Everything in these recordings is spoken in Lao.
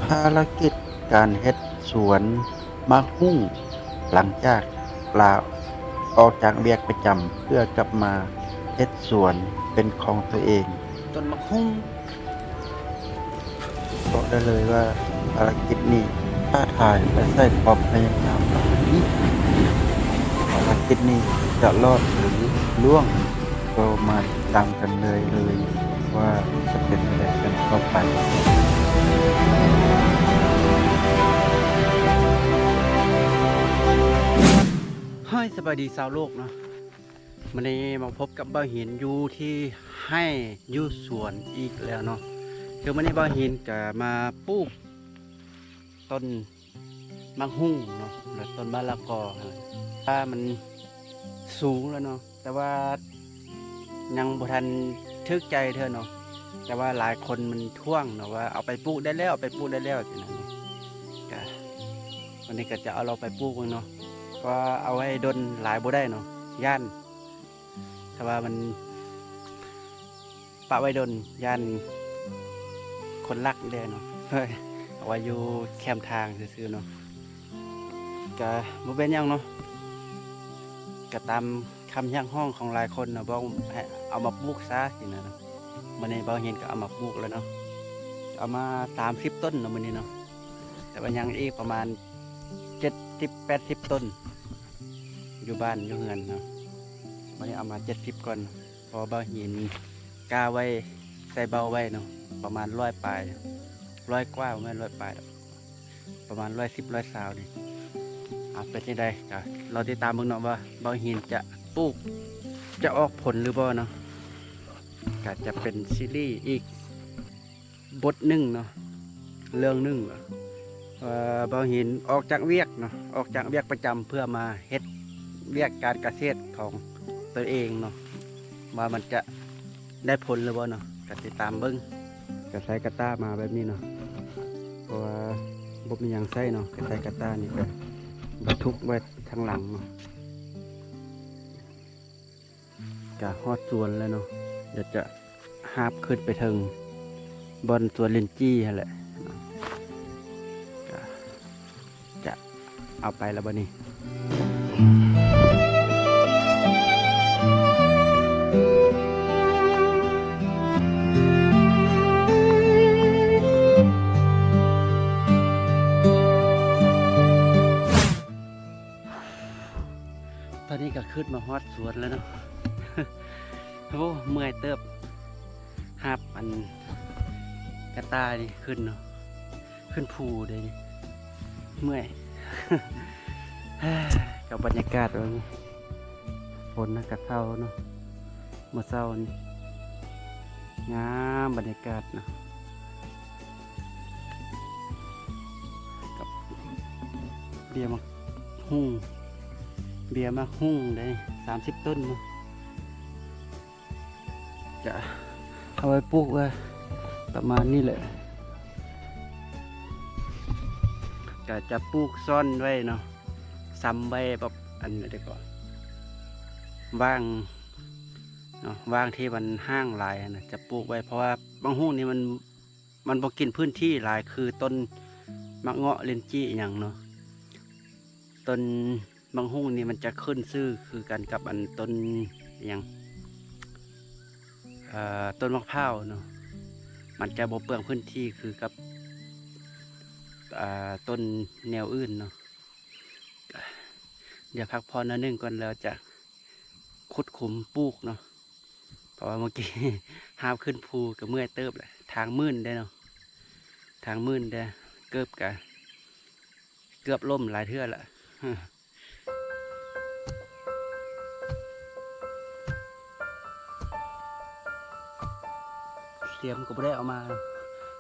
ພາລະກິດການເຮັດສວນໝາກຫຸ່ງ ຫຼັງຈາກລາອອກຈາກວຽກປະຈຳ ເພື່ອກັບມາເຮັດສວນເປັນຂອງຕົວເອງ. ຕົ້ນໝາກຫຸ່ງ. ບອກໄດ້ເລີຍວ່າພາລະກິດນີ້ທ້າທາຍ ແລະ ໃຊ້ຄວາມພະຍາຍາມ. ພາລະກິດນີ້ຈະລອດ ຫຼື ລ່ວງ ກໍມາຕິດຕາມກັນເລີຍ ເລີຍວ່າຈະເປັນແນວໃດກັນຕໍ່ໄປ. ຮາຍ ສະບາຍດີຊາວໂລກເນາະ. ມື້ນີ້ມາພົບກັບບ່າວຫີນຢູ່ທີ່ໄຮ່ຢູ່ສວນອີກແລ້ວເນາະ. ຄືມື້ນີ້ບ່າວຫີນກະມາປູກຕົ້ນໝາກຫຸ່ງເນາະ ແລະ ຕົ້ນມະລະກອ. ວ່າມັນສູງແລ້ວເນາະ ແຕ່ວ່າຍັງບໍ່ທັນຖືກໃຈເທື່ອເນາະ. ແຕ່ວ່າຫຼາຍຄົນມັນທ້ວງເນາະວ່າ ເອົາໄປປູກໄດ້ແລ້ວ ເອົາໄປປູກໄດ້ແລ້ວ ຈັ່ງນັ້ນເນາະ. ກະ ວັນນີ້ກະຈະເອົາລອງໄປປູກເບິ່ງເນາະ ເພາະວ່າເອົາໄວ້ດົນຫຼາຍບໍ່ໄດ້ເນາະ ຢ້ານ ຖ້າວ່າມັນປະໄວ້ດົນ ຢ້ານຄົນລັກແດ່ເນາະ. ເອົາໄວ້ຢູ່ແຄມທາງຊື່ໆເນາະ ກະບໍ່ເປັນຫຍັງເນາະ. ກະຕາມຄຳຮຽກຮ້ອງຂອງຫຼາຍຄົນເນາະ ບອກໃຫ້ເອົາມາປູກຊະ ຊີ້ນະເນາະ. ມື້ນີ້ບ່າວຫີນກະເອົາມາປູກແລ້ວເນາະ ເອົາມາສາມສິບຕົ້ນເນາະມື້ນີ້ເນາະ. ແຕ່ວ່າຍັງອີກປະມານເຈັດສິບແປດສິບຕົ້ນ ຢູ່ບ້ານຢູ່ເຮືອນເນາະ. ມື້ນີ້ເອົາມາເຈັດສິບກ່ອນ ເພາະວ່າບ່າວຫີນກະໄວ້ ໃສ່ເບົາໄວ້ເນາະ ປະມານຮ້ອຍປາຍ ຮ້ອຍກວ່າ ບໍ່ແມ່ນຮ້ອຍປາຍດອກ ປະມານຮ້ອຍສິບ ຮ້ອຍຊາວນີ້. ເອົາ ເປັນຈັ່ງໃດກະລໍຕິດຕາມເບິ່ງເນາະ ວ່າບ່າວຫີນຈະປູກ ຈະອອກຜົນຫຼືບໍ່ເນາະ. ກະຈະເປັນຊີຣີອີກ ບົດໜຶ່ງເນາະ ເລື່ອງໜຶ່ງເນາະ ເອີ ບ່າວຫີນອອກຈາກວຽກເນາະ ອອກຈາກວຽກປະຈຳ ເພື່ອມາເຮັດວຽກການກະເສດຂອງຕົວເອງເນາະ ວ່າມັນຈະໄດ້ຜົນຫຼືບໍ່ເນາະ. ກະຕິດຕາມເບິ່ງ ກະໃຊ້ກະຕ້າມາແບບນີ້ເນາະ ເພາະວ່າບໍ່ມີຫຍັງໃຊ້ເນາະ ກະໃຊ້ກະຕ້ານີ້ ກະບັນທຸກໄວ້ທາງຫຼັງເນາະ. ກະຮອດສວນແລ້ວເນາະ ດຽວຈະຫາບຂຶ້ນໄປເທິງບ່ອນສວນລິນຈີ່ຫັ້ນແຫຼະ ກະຈະເອົາໄປແລ້ວບັດນີ້. ຕອນນີ້ກະຂຶ້ນມາຮອດສວນແລ້ວເນາະ. ໂອ້ ເມື່ອຍເຕີບ ຫາບອັນກະຕ່ານີ້ຂຶ້ນເນາະ ຂຶ້ນພູເດ້ນີ້ ເມື່ອຍ. ກັບບັນຍາກາດວັນນີ້ ຝົນນະກະເຊົາເນາະ ມື້ເຊົ້ານີ້ ງາມບັນຍາກາດເນາະ ກັບເບ້ຍໝາກຫຸ່ງ ເບ້ຍໝາກຫຸ່ງໄດ້ສາມສິບຕົ້ນເນາະ. ຈະເອົາໄວ້ປູກໄວ້ປະມານນີ້ແຫຼະ ກະຈະປູກຊ້ອນໄວ້ເນາະ ຊຳໄວ້ແບບອັນໃດກໍ ວ່າງເນາະ ວ່າງທີ່ມັນຫ່າງຫຼາຍຫັ້ນນະ ຈະປູກໄວ້ ເພາະວ່າໝາກຫຸ່ງນີ້ມັນ ມັນບໍ່ກິນພື້ນທີ່ຫຼາຍຄືຕົ້ນໝາກເງາະ ລິນຈີ່ ອີ່ຫຍັງເນາະ. ຕົ້ນໝາກຫຸ່ງນີ້ມັນຈະຂຶ້ນຊື່ຄືກັນກັບອັນຕົ້ນອີ່ຫຍັງ ເອີ ຕົ້ນໝາກພ້າວເນາະ ມັນຈະບໍ່ເປືອງພື້ນທີ່ຄືກັບ ເອີ ຕົ້ນແນວອື່ນເນາະ. ດຽວພັກຜ່ອນໜ້ອຍໜຶ່ງກ່ອນ ແລ້ວຈະຂຸດຂຸມປູກເນາະ ເພາະວ່າເມື່ອກີ້ຫາບຂຶ້ນພູກະເມື່ອຍເຕີບແຫຼະ ທາງມື່ນເດ້ເນາະ ທາງມື່ນເດ້ ເກີບກະ ເກືອບລົ້ມຫຼາຍເທື່ອລະ ສຽມກໍບໍ່ໄດ້ເອົາມາ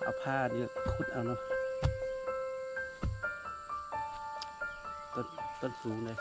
ເອົາຜ້ານີ້ຂຸດເອົາເນາະ. ຕົ້ນ ຕົ້ນສູງເດ້.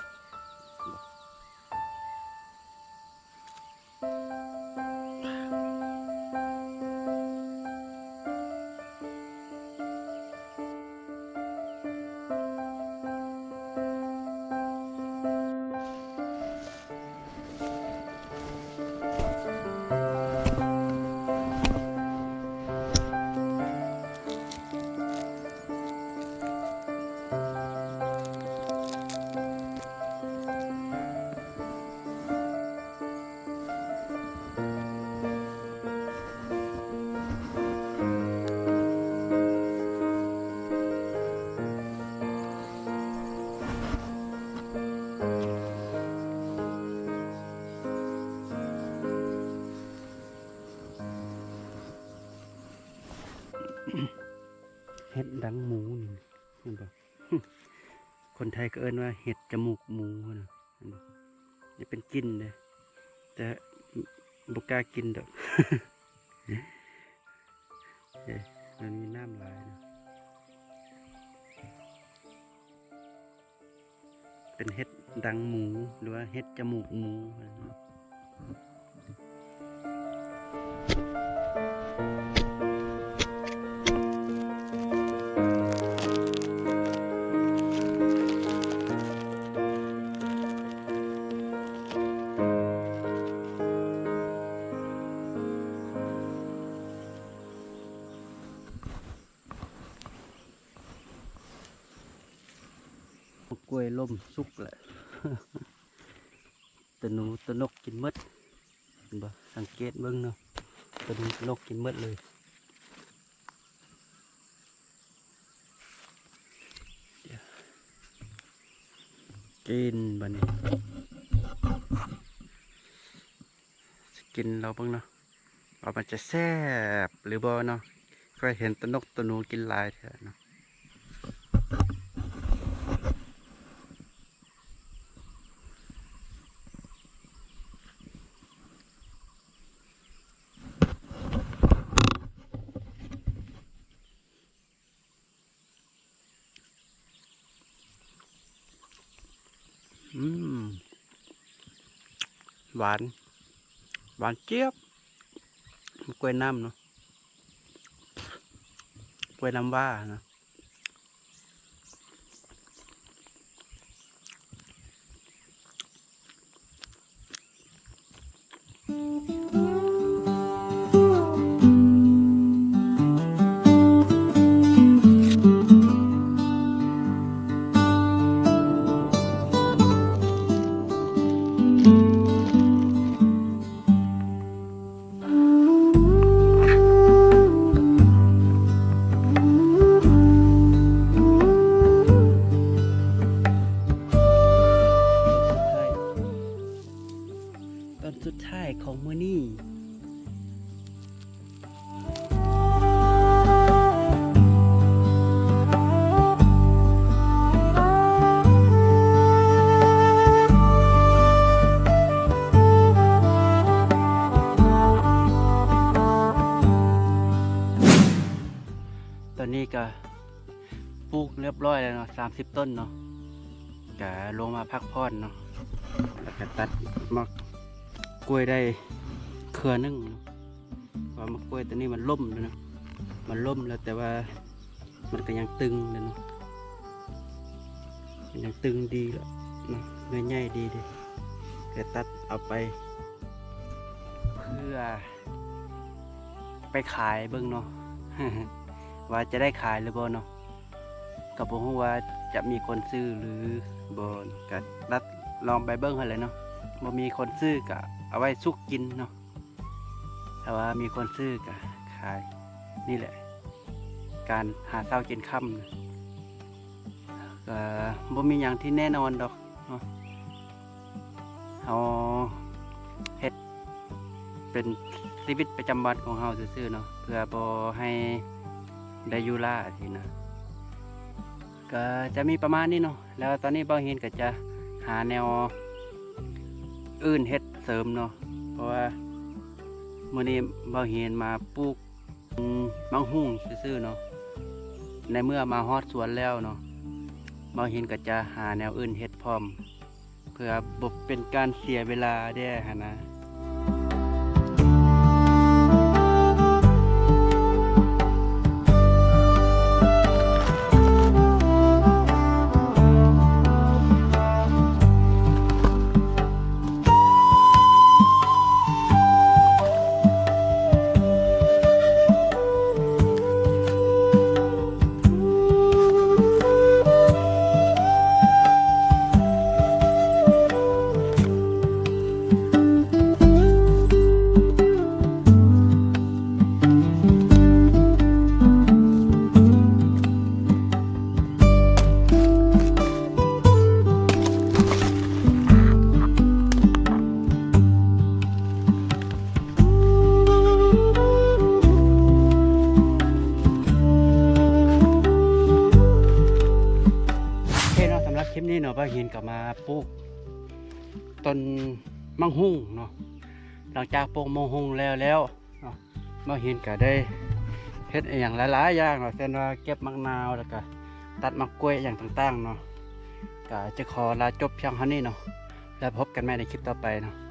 ເຫັດດັງໝູນີ້ ເຫັນບໍ່? ຄົນໄທກໍເອີ້ນວ່າເຫັດຈະມູກໝູນະ ເຫັນບໍ່? ນີ້ເປັນກິ່ນເດ້ ແຕ່ບໍ່ກ້າກິນດອກ ເອີ ມັນມີນ້ຳຫຼາຍນະ. ເປັນເຫັດດັງໝູ ຫຼືວ່າເຫັດຈະມູກໝູ. ໝາກກ້ວຍລົ້ມສຸກແລ້ວ ຕະໜູຕະນົກກິນໝົດ ເຫັນບໍ່? ສັງເກດເບິ່ງເນາະ ຕະໜູຕະນົກກິນໝົດເລີຍ. ກິນບາດນີ້ ຊິກິນລອງເບິ່ງເນາະ ວ່າມັນຈະແຊບຫຼືບໍ່ເນາະ. ເຄີຍເຫັນແຕ່ນົກໂຕໜູກິນຫຼາຍເທື່ອເນາະ. ອືມ ຫວານ ຫວານຈຽບ ກ້ວຍນ້ຳເນາະ ກ້ວຍນ້ຳຫວ້ານະ. ຕອນສຸດທ້າຍຂອງມື້ນີ້ ຕອນນີ້ກະ ປູກຮຽບຮ້ອຍແລ້ວເນາະ ສາມສິບຕົ້ນເນາະ ກະລົງມາພັກຜ່ອນເນາະ ແລ້ວກະຕັດໝາກກ້ວຍໄດ້ເຄືອໜຶ່ງເນາະ ເພາະວ່າໝາກກ້ວຍໂຕນີ້ມັນລົ້ມແລ້ວເນາະ ມັນລົ້ມແລ້ວ ແຕ່ວ່າມັນກະຍັງຕຶງເດ້ເນາະ ມັນຍັງຕຶງດີແຫຼະເນາະ ໜ່ວຍໃຫຍ່ດີເດ້ ກະຕັດເອົາໄປເພື່ອ ໄປຂາຍເບິ່ງເນາະ ວ່າຈະໄດ້ຂາຍຫຼືບໍ່ເນາະ ກໍບໍ່ຮູ້ວ່າຈະມີຄົນຊື້ຫຼືບໍ່ ກໍລັດລອງໄປເບິ່ງຫັ້ນແຫຼະເນາະ ບໍ່ມີຄົນຊື້ກໍເອົາໄວ້ສຸກກິນເນາະ ຖ້າວ່າມີຄົນຊື້ກໍຂາຍ. ນີ້ແຫຼະ ການຫາເຊົ້າກິນຄ່ຳ ກໍບໍ່ມີຫຍັງທີ່ແນ່ນອນດອກເນາະ ເຮົາເຮັດເປັນຊີວິດປະຈຳວັນຂອງເຮົາຊື່ໆເນາະ ເພື່ອບໍ່ໃຫ້ໄດ້ຢູ່ລ້າຊີ້ນະ ກໍຈະມີປະມານນີ້ເນາະ. ແລ້ວຕອນນີ້ບ່າວເຮນກໍຈະຫາແນວອື່ນເຮັດເສີມເນາະ ເພາະວ່າມື້ນີ້ບ່າວເຮນມາປູກ ອືມ ໝາກຫຸ່ງຊື່ໆເນາະ ໃນເມື່ອມາຮອດສວນແລ້ວເນາະ ບ່າວເຮນກໍຈະຫາແນວອື່ນເຮັດພ້ອມ ເພື່ອບໍ່ເປັນການເສຍເວລາແດ່ຫັ້ນນະ. ເ ບ່າວຫີນກໍມາປູກຕົ້ນໝາກຫຸ່ງເນາະ. ຫຼັງຈາກປູກໝາກຫຸ່ງແລ້ວແລ້ວເນາະ ບ່າວຫີນກໍໄດ້ເຮັດອີ່ຫຍັງຫຼາຍໆຢ່າງເນາະ ເຊັ່ນວ່າເກັບໝາກນາວ ແລ້ວກໍຕັດໝາກກ້ວຍຫຍັງຕ່າງໆເນາະ. ກໍຈະຂໍລາຈົບພຽງເທົ່ານີ້ເນາະ ແລ້ວພົບກັນໃໝ່ໃນຄລິບຕໍ່ໄປເນາະ.